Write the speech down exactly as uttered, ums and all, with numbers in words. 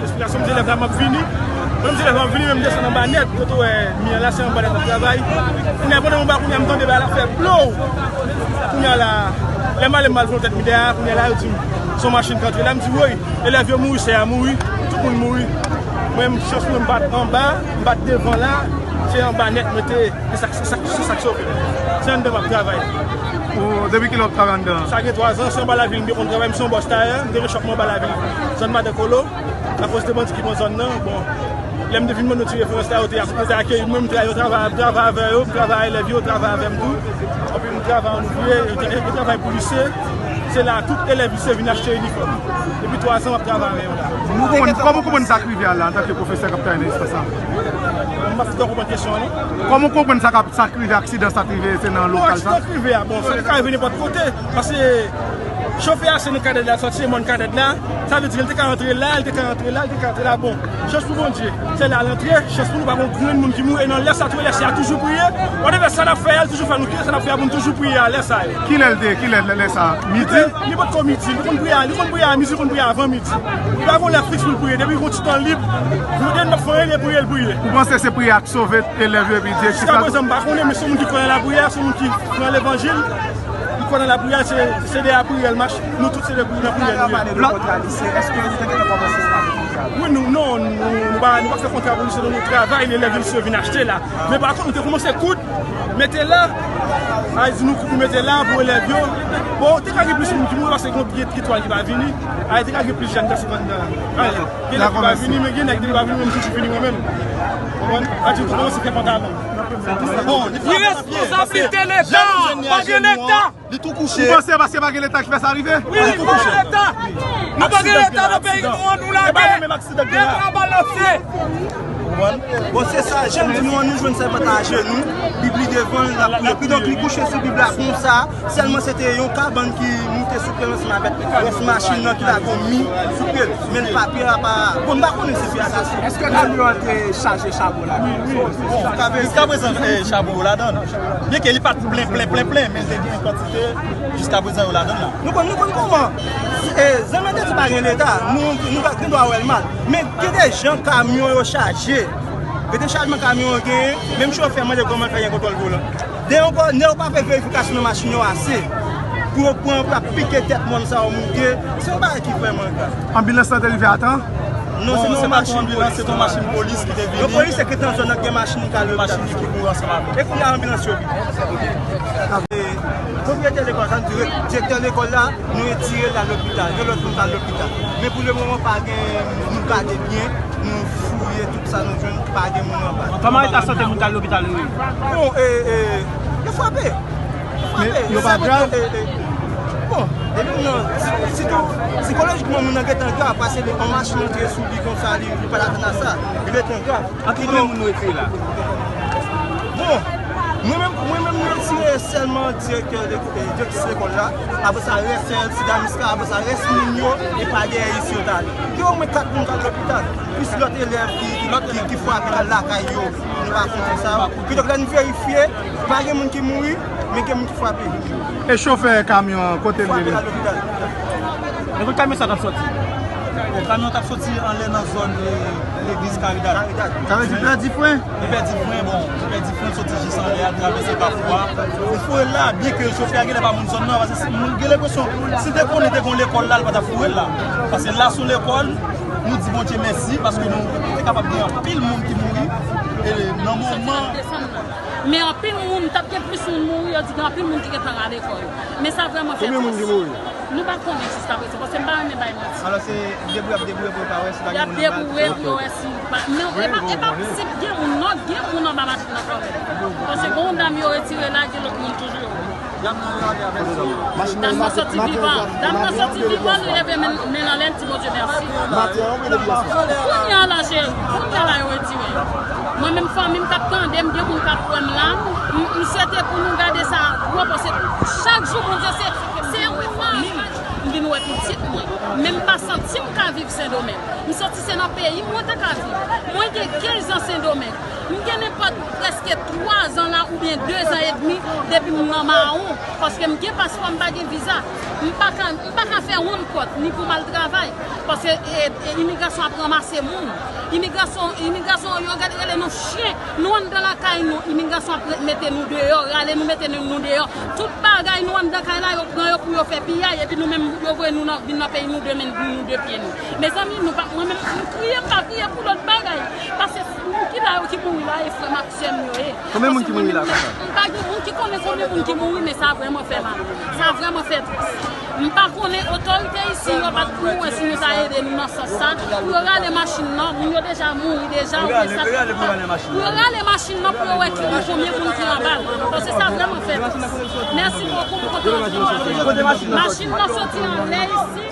Esplikasyon, m di elèv la m ap vini. Mwen m di elèv la m ap vini, men m desann anba nèt. Kote w wè mi an la, se anba nèt m ap travay. Kounye a, pandan m anba, kounye a, m tande bagay la fè blow. Kounye a la, lè m ale, m al fè yon tèt mi dèyè a, kounye a la, yo di m, se yon machin k antre la, m di, woy, elèv yo mouri, sè a mouri, tout moun mouri. Mwen, chans mwen, m pa t anba, m pa t devan la, se anba nèt mwen te ye. Se sa, se sa, se sa k sove m. Se anndan m ap travay. Ou, depi kilè w ap travay anndan an? Sa gen twa zan, se anba lavil m te konn travay, m se yon bòs tayè, m te gen chòp mwen anba lavil. Zòn Madan Kolo, akoz de bandi ki pran zòn nan, bon, lè m te vin mande ti referans la, yo te, yo te akeyi mwen, m tra-, yo travay, m travay avè yo, m travay elèv yo, yo travay avè m tou. Anpi m travay an ouvriye, yo tra-, yo travay pou lise. Se la tout elèv lise vin achte inifòm. Depi twa zan, m ap travay avè yo la. Nou konprann, kòman w konprann sa k rive a la, antanke pwofesè k ap travay nan espas la? M pa fin konprann kesyon an, non. Kòman w konprann sa k ap, sa k rive, aksidan sa t rive, se nan lokal sa? Bon, aksidan k rive a, bon, sa te ka rive nenpòt kote. Paske chofè a se nan Kadèd la l sòti, se mòn Kadèd la. Sa vle di, li te ka antre la, li te ka antre la, li te ka antre la. Bon, chans pou Bondye, se la l antre. Chans pou nou, pa gen yon grenn moun ki mouri. E nan lè sa, tou lè sa, toujou priye. Whatever sa n ap fè a, li toujou fè nou, kilè sa n ap fè a pou nou toujou priye a lè sa yo. Kilè l te, kilè lè, lè sa? Midi? Li potko midi, li konn priye a, li konn priye a midi, li konn priye a avan midi. Li pa gen yon lè fiks pou l priye, depi li gen yon ti tan lib, nou gen n ap fè anyen, li priye, li priye. Ou panse se priyè a k sove elèv yo epi direktif la? Jiskaprezan, m pa konnen, men se yon moun ki kwè nan lapriyè, se yon moun ki kwè nan levanjil, li kwè nan lapriyè, se, se de lapriyè l mache, nou tout se de pri-, nan priyè nou ye. Lòt, èske nou te gentan kòmanse sa? Wi, nou, non, nou, nou pa, nou pa fè kontra pou lise, nou travay, elèv yo vin achte la. Men pa kont, nou te kòmanse koud, mete la. A di nou koud mete la pou elèv yo. Bon, te ka gen plis moun ki mouri paske gen, gen, gen twal ki pa vini. A te ka gen plis jèn gason anndan. Gen nèg ki pa vini, men gen nèg ki pa vini, men m toujou vini mwen menm. Konprann? A di tou kòmanse fè pantalon. Bon, li frape nan pye, paske jan nou jwenn li a jenou an, li tou kouche. Ou panse paske pa gen Leta ki fè sa rive? Wi, pa gen Leta. Nou pa gen Leta nan peyi nou an, nou lage. Leta balanse. Konprann? Bon, se sa, jan m di nou an, nou jwenn sèvant la ajenou, Bib li devan l, l ap priye. Donk, li kouche sou Bib la konsa, sèlman se te yon kabann ki moute sou pye l ansanm avèk rès machin nan ki lage yon mi sou pye l. Men papye a pa, bon, m pa konnen si se sa. Èske kamyon an te chaje chabon ladan l? Wi, wi. Bon, jiskaprezan, eh, chabon yo ladan l. Byenke li pa t plen, plen, plen, plen, men te gen kantite, jiskaprezan yo ladan l la. Nou konn, nou konn kòman, eh, zanmi an te di pa gen Leta, nou, nou pa gen dwa wè l mal. Men gen de jan kamyon yo chaje. Gen de chajman kamyon yo genyen, menm chofè mande kòman l fè gen kontwòl volan. Dèyè ankò, nèg yo pa fè verifikasyon nan machin yo ase pou yo pran, pou y ap pike tèt mòn sa yo moute. Se yon bagay ki vrèman grav. Anbilans lan te rive a tan? Non, se yon machin anbilans, se yon machin polis ki te vini. Yon polis ki te nan zòn nan, gen machin ki al lopital. Machin ki kouri ansanm avè l. E kounye a anbilans yo vini. E pwopriyetè lekòl sa, dirèk-, direktè lekòl la, nou retire l al lopital. Gen lòt moun k al lopital. Men pou le moman, pa gen, nou gade byen, nou fouye tout sa nou jwenn, pa gen moun anba. Kòman eta sante moun k al lopital yo ye? Bon, e, e, yo frape. Yo frape. Men yo pa grav? E, e, bon, epi moun nan, si, sitou, sikolojikman, moun nan gentan grav, paske li an machin antre sou li konsa, li, li pa t atann a sa. Li gentan grav. Ant konbyen moun nou retire la? Bon, mwen menm, mwen menm, nou retire sèlman direktè de, e, direktris lekòl la. Apre sa, rès, e, ti damis la, apre sa, rès moun yo, e pa dèyè isi yo t ale. Gen omwen kat moun k al lopital, plis lòt elèv ki, ki, ki, ki frape k al lakay yo. Nou pa konte sa. Kidonk, lè n verifye, pa gen moun ki mouri, men gen moun ki frape. E chofè kamyon an, kote l ye? Frape l al lopital. Men kote kamyon sa t ap sòti? Bon, kamyon t ap sòti anlè nan zòn, e, legliz Karidad. Karidad. Sa vle di pèdi fren? Li pèdi fren, bon, li pèdi fren, soti jis anlè a, travèse kafou a. Li foure l la, byenke chofè a genlè pa moun zòn nan, paske si moun gen lenpresyon, si te konnen te gen lekòl la, li pa t ap foure l la. Paske la se yon lekòl, nou di Bondye mèsi, paske nou te kapab gen anpil moun ki mouri, e nan moman. Men anpil moun, t ap gen plis moun mouri, yo di gen anpil moun ki gentan rale kò yo. Men sa vrèman fè tris. Konbyen moun ki mouri? Nou pa konnen jiskaprezan, paske m pa renmen bay manti. Alò, se debouye ap debouye pou yo ka wè si pa gen moun anba. Y ap debouye pou yo wè si pa, men e pa, e pa si gen moun non, gen moun anba machin nan kanmenm. Paske gen yon dam yo retire la, gen lòt moun toujou yo. Dam nan sòti vivan. Dam nan sòti vivan, li leve men, men l anlè, l di Bondye mèsi. Kounye a la, cheri, kounye a la yo retire. Mwen menm fanmi m k ap tande m, gen moun k ap Si m ka viv Sendomeng, m soti se nan peyi m mwen ta ka viv. Mwen gen kenz an Sendomeng. M gen nenpòt prèske twa zan la oubyen de zan edmi depi m nan mawon. Paske m gen paspò, m pa gen viza. M pa ka, m pa ka fè wonn kòt, ni pou m al travay. Paske e, e, imigrasyon ap ranmase moun. Imigrasyon, imigrasyon yo gade rele nou chen. Nou anndan lakay nou, imigrasyon ap mete nou deyò, rale nou mete nou, nou deyò. Tout bagay nou anndan kay la, yo pran yo pou yo fè piyay, epi nou menm, yo voye nou nan, vin nan peyi nou de men, nou de pye nou. Mezanmi, nou pa, mwen menm, m kriye, m pa kriye pou lòt bagay. Paske moun ki la yo ki mouri la, e frè m ak sè m yo ye. Konbyen moun ki mouri la, konsa? M pa gen moun ki konnen konbyen moun ki mouri, men sa vrèman fè mal. Sa vrèman fè tris. M pa konnen otorite isi yo pa t pou wè si nou ta ede nou nan sans sa. Pou yo rale machin nan, moun yo deja mouri deja, oubyen sa ki pa. Pou yo rale machin nan, pou yo wè ki, konbyen moun ki anba l. Paske sa vrèman fè tris. Mèsi bokou, m kontan anpil. Machin nan soti anlè isi.